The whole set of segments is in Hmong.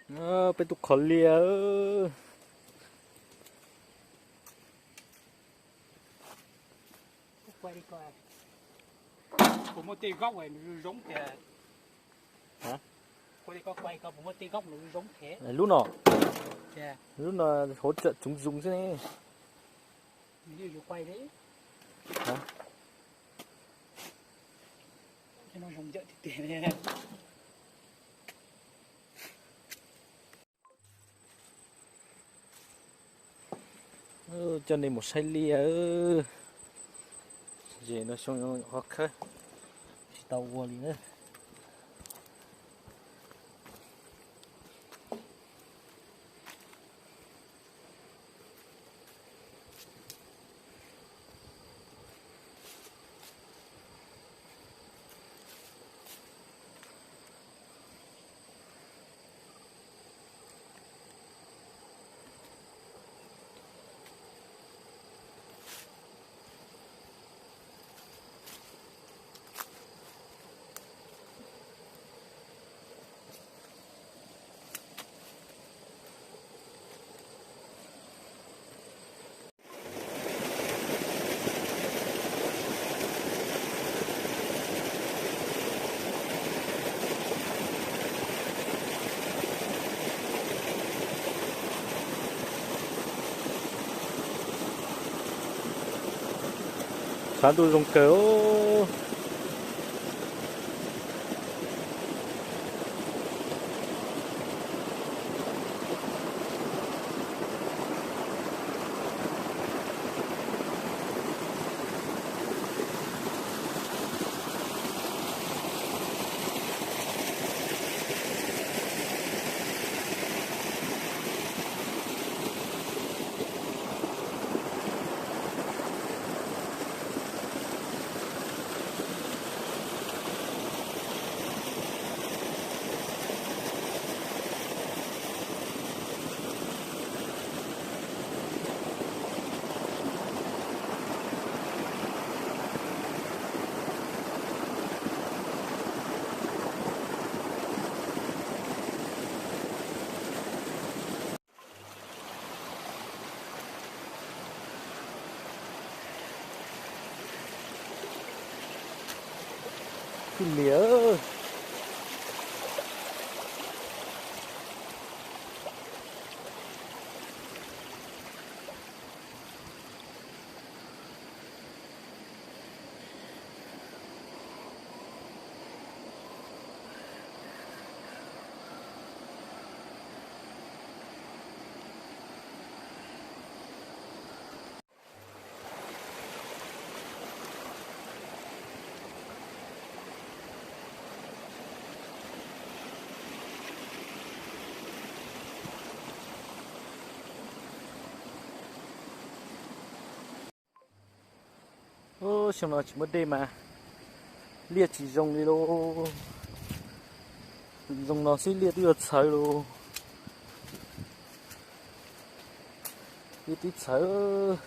Peb tub qhov liaj. Lub no, lub no hauv tsawm tsoom zoov xwb ne. Coj nej mus saib liaj. Zem no xyoo qhov khawb tsis tau ua li na. Tshav ntuj zoo kawg. Tij liam. Xyoo no tsis muaj dej mas liaj tsis zoo li lauj. Zoo no xwb liaj twb yuav txhawv lauj. Liaj twb txhawv.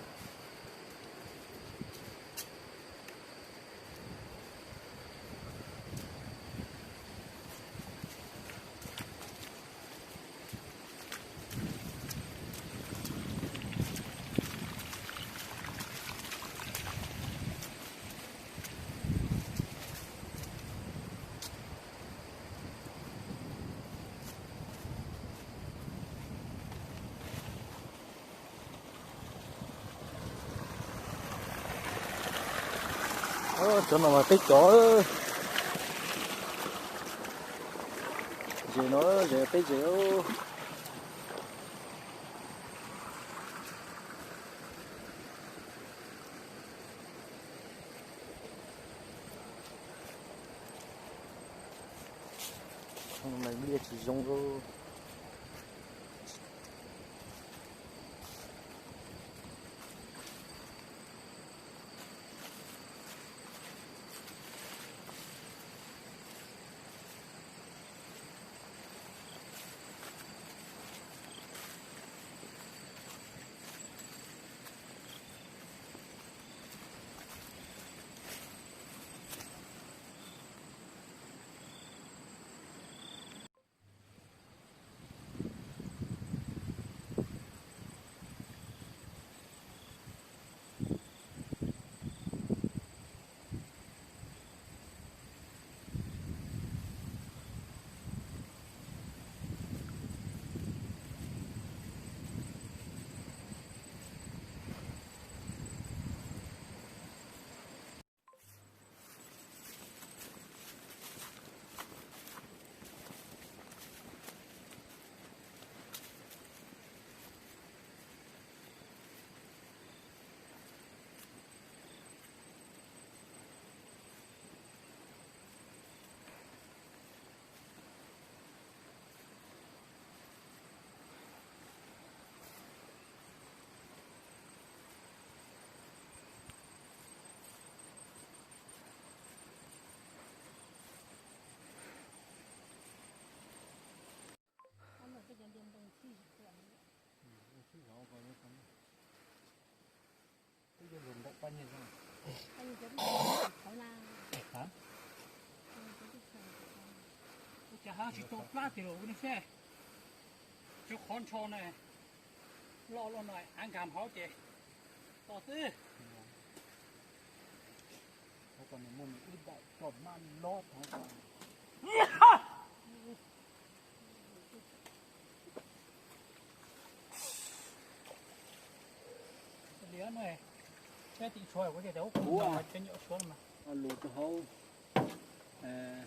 Cov no mas peb cov. Zem no, zem peb zem. Liaj tsis zoo lauj. Twb yog lus ntaum paj nyiaj xwb. Hab? Ua cas hab tsis tau plab tiag los ua neeg seb. Cov qhov ntsho na, loj loj no av nkag hauv ces to xwb. Hauv ko nws muaj nws ib daim toj mab lob hauv ko. Liam no, saib tim tshuav kuv tias ub, cov nyuam tshuav no mas. Lus rau hauv, eh,